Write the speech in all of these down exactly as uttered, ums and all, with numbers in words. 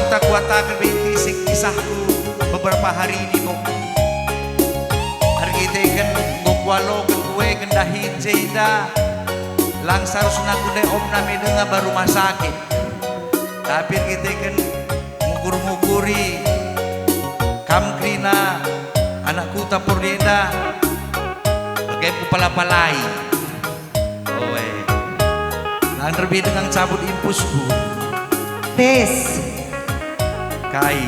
Kuataken be isi kisahku beberapa hari ini, Bung. Erkiteken enggo kualoken kueken dahin jenda, lang seharusna kundai omna me denga ba rumah sakit. Tapi erkiteken ngukur-ngukuri kam kerina anak kuta Purdi enda, bage kupala-palai. Oe. Lang terbi dengan cabut impusku. Tes. Kai.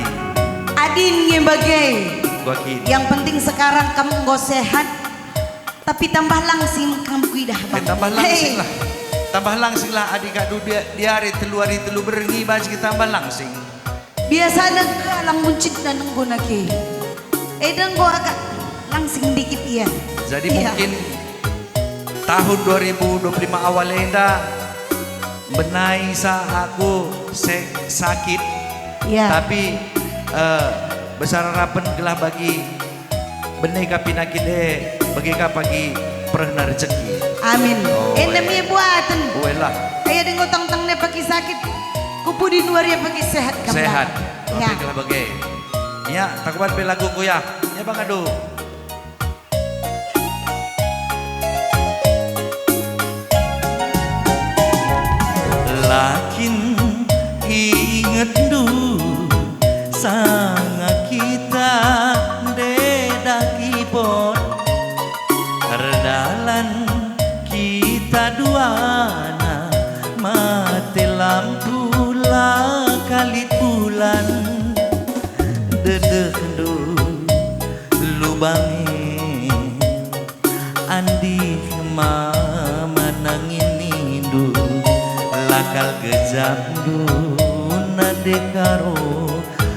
Adin nge bage. Gua kin. Yang penting sekarang kamu enggo sehat, tapi tambah langsing kamu kuidah, Bang. Eh, tambah langsing. Hei. Lah. Tambah langsing lah, adi kak du dia, diare telu hari telu berngi, banci tambah langsing. Biasana gelang muncitna nenggo nake. Eda enggo agak langsing dikit ia. Jadi iya. Mungkin tahun dua ribu dua puluh lima awal enda, benai sa aku se-, sakit. Iya. Tapi, eh, besar harapen gelah bagi bene ka pinakit e, bage ka pagi perehna rejeki. Amin. Oh, enda eh. Mie buaten. Uelah. Aya dengo tang-tang ne pagi sakit. Kupudi nuari pagi sehat kembali. Sehat. Ya. Tapi kalau bage. Ya, takuban pe laguku ya. Ya, Bang, aduh. Lakin ingetndu, sanga kita ndedah kibot, erdalan kita duana, mate lampu la kalit bulan, dedehndu lubang e. Andih mama nanginindu, lakal gejapndu nande karo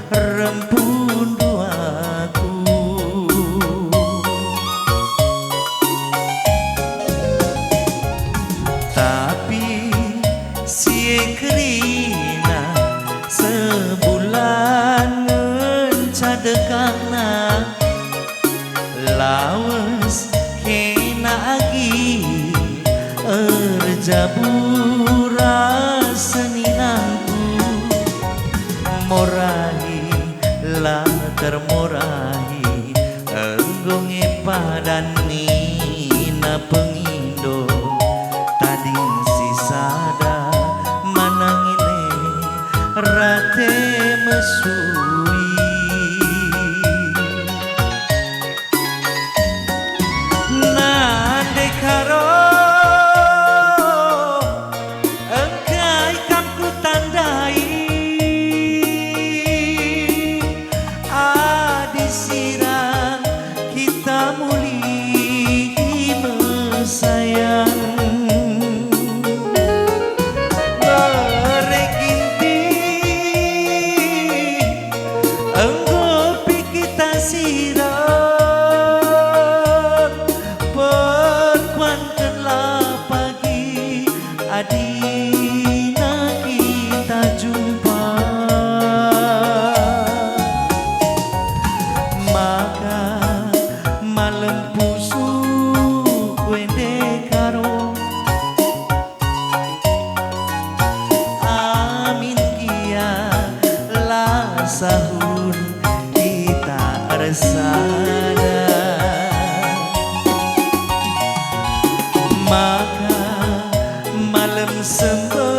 rempundu aku. Tapi si e kerina sebulan ngenca dekahna. Lawes kena agi erjabu ras seninangku, morahi la termorahi, enggo nge padan nina pengindo, tading si sada manangine rate mesui. Nande karo engkai kam kutandai, adi sirang kita mulih me sayang. Bere ginting, enggo pe kita sirang, perkuankenlah pagi adina kita jumpa. Maka malem pusuhku ende karo. Amin gia la sahun kita ersada. Maka malem sembe